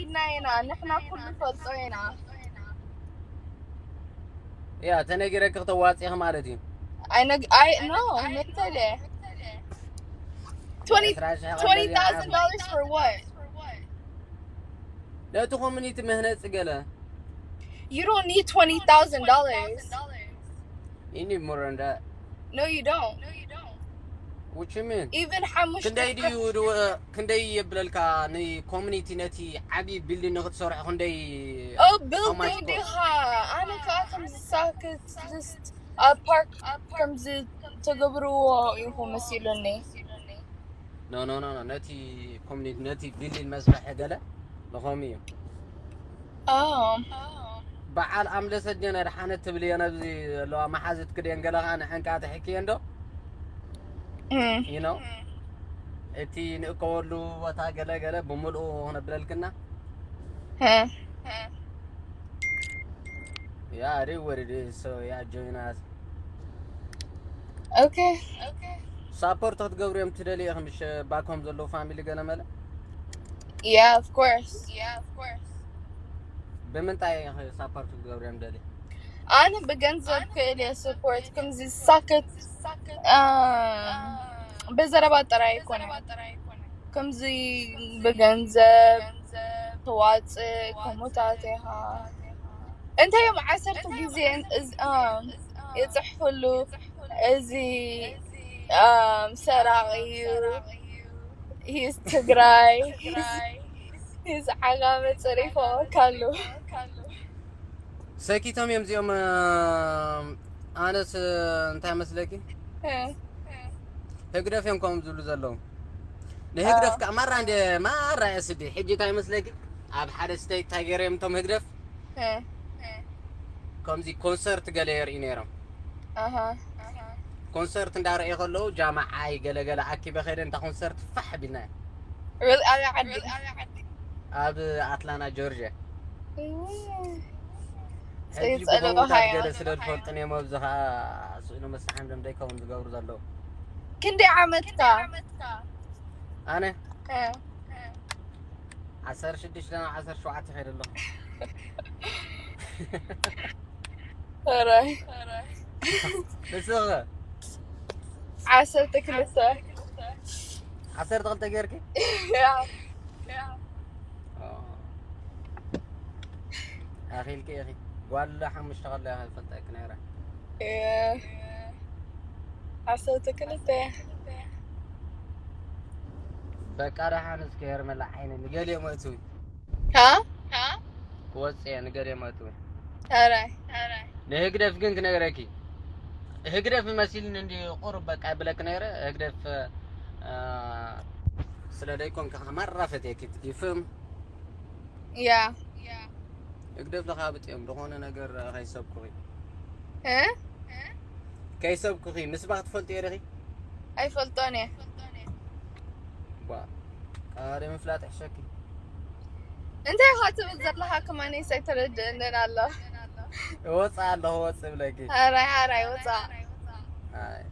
ኢና ኢና ንሕና ኩሉ ፈልጦ ኢና። ያ ተነጊረኪ ክተዋፅኢኺ ማለት እዩ። I neg I no mentally. Twenty ዕስራ ሺሕ twenty thousand dollars for what? ነቲ ኮሚኒቲ መህነፂ ገለ You don't need twenty thousand dollars. You need more than that. No, you don't. What you mean? Even ሓሙሽተ ክንደይ ድዩ ድወ- ክንደይ የብለልካ ንኮሚኒቲ ነቲ ዓብዪ ቢልዲንግ ንክትሰርሑ ክንደይ Oh, how much building cost? ዲኻ ኣነ ከዓ ከምዚ ሳክት just ኣብ ፓርክ ከምዚ ተገብርዎ ኢኹ መሲሉኒ። ኖ ኖ ኖ ኖ ነቲ ኮሚኒቲ ነቲ ቢልዲንግ መስርሒ ገለ ንኸምኡ እዩ። Oh. በዓል ኣምለሰት ድየን ኣድሓነት ትብል እየን ኣብዚ ዘለዋ መሓዝት ክደን ገለ ከዓ ንዕንቃ ትሕክየን ዶ Mm. you know እቲ ንእከበሉ ቦታ ገለ ገለ ብምልኡ ክነብለልክና Huh. yeah it is what it is so yeah join us Okay. ሳፖርት ክትገብሩ እዮም ትደልዩ ኢኹም ምሽ ባኮም ዘለዉ ፋሚሊ ገለ መለ Yeah, of course. ብምንታይ ኢኺ ሳፖርት ክትገብሩ እዮም ደልዩ ኣነ ብገንዘብ ክእል እየ support ከምዚ ሳክት ብዘረባ ጥራይ ኣይኮነ ከምዚ ብገንዘብ ተዋፅእ ከምኡታት ኢኻ እንታይ እዮም ዓሰርተ ግዜ እዝ- ኣም፣ ይፅሕፍሉ እዚ ኣም፣ ሰራቂ እዩ ሂዝ ትግራይ ሂዝ ዓጋመ ፅሪፎ ካሉ ሰኪቶም እዮም እዚኦም ኣነስ እንታይ መስለኪ ህግደፍ እዮም ከም ዝብሉ ዘለዉ ንህግደፍ ከዓ ማራ እንደ ማራ እየ ስዲ ሕጂ እንታይ መስለኪ ኣብ ሓደ ስቴት እንታይ ገይሮም እቶም ህግደፍ ከምዚ ኮንሰርት ገለ የርኢ ነይሮም ኮንሰርት እንዳረእየ ከለዉ ጃማዓይ ገለገለ ኣኪበ ከይደ እንታ ኮንሰርት ፋሕ ቢልና Really? ኣበይ ዓዲ ኣብ ኣትላና ጆርጅያ እይ፣ ሕጂ ጸለሎ ብኸምኡታት ሃያ ገለ ስለ ዝፈልጥን እዮም ኣብዚ ከዓ ስእሉ መሳሓን ደም ደይከውን ዝገብሩ ዘለዉ ክንደይ ዓመትካ ኣነ እ፣ ዓሰርተ ሽዱሽተ ናብ ዓሰርተ ሸውዓተ ይኸይድ ኣለኹ ሕራይ ንስኸ ዓሰርተ ክልተ ዓሰርተ ክልተ ጌርኪ ያ ኣኺልኪ ኢኺ ጓል ሓሙሽተ ከለያ ፈልጠኪ ነይረ እ፣ ዓሰርተ ክልተ በቃ ደሓን እስኪ ሄርመላ ዓይነ ንገሊኦም ኣእትዊ ሃ ክወፅእ እየ ንገሊኦም ኣእትዊ ሕራይ ንህግደፍ ግን ክነግረኪ ህግደፍ መሲልኒ እንዲ ቁሩብ በቃ ይብለክ ነይረ ህግደፍ እ፣ ስለ ደይኮንካ ከማራ ፈትየኪ ይፍም ያ ህግደፍ ለካብጥ እዮም ዝኾነ ነገር ከይሰብኩኺ እ፣ ከይሰብኩኺ ምስባክ ትፈልጥዮ ዲኺ ኣይፈልጦን እየ ባ ቃደ ምፍላጥ ይሕሸኪ እንታይ ኢኻ ትብል ዘለኻ ከማነይስ ኣይተረድእንን ኣሎ እወፅእ ኣለኹ ወፅእ ብለኪ ሕራይ ሕራይ ወፃእ ኣይ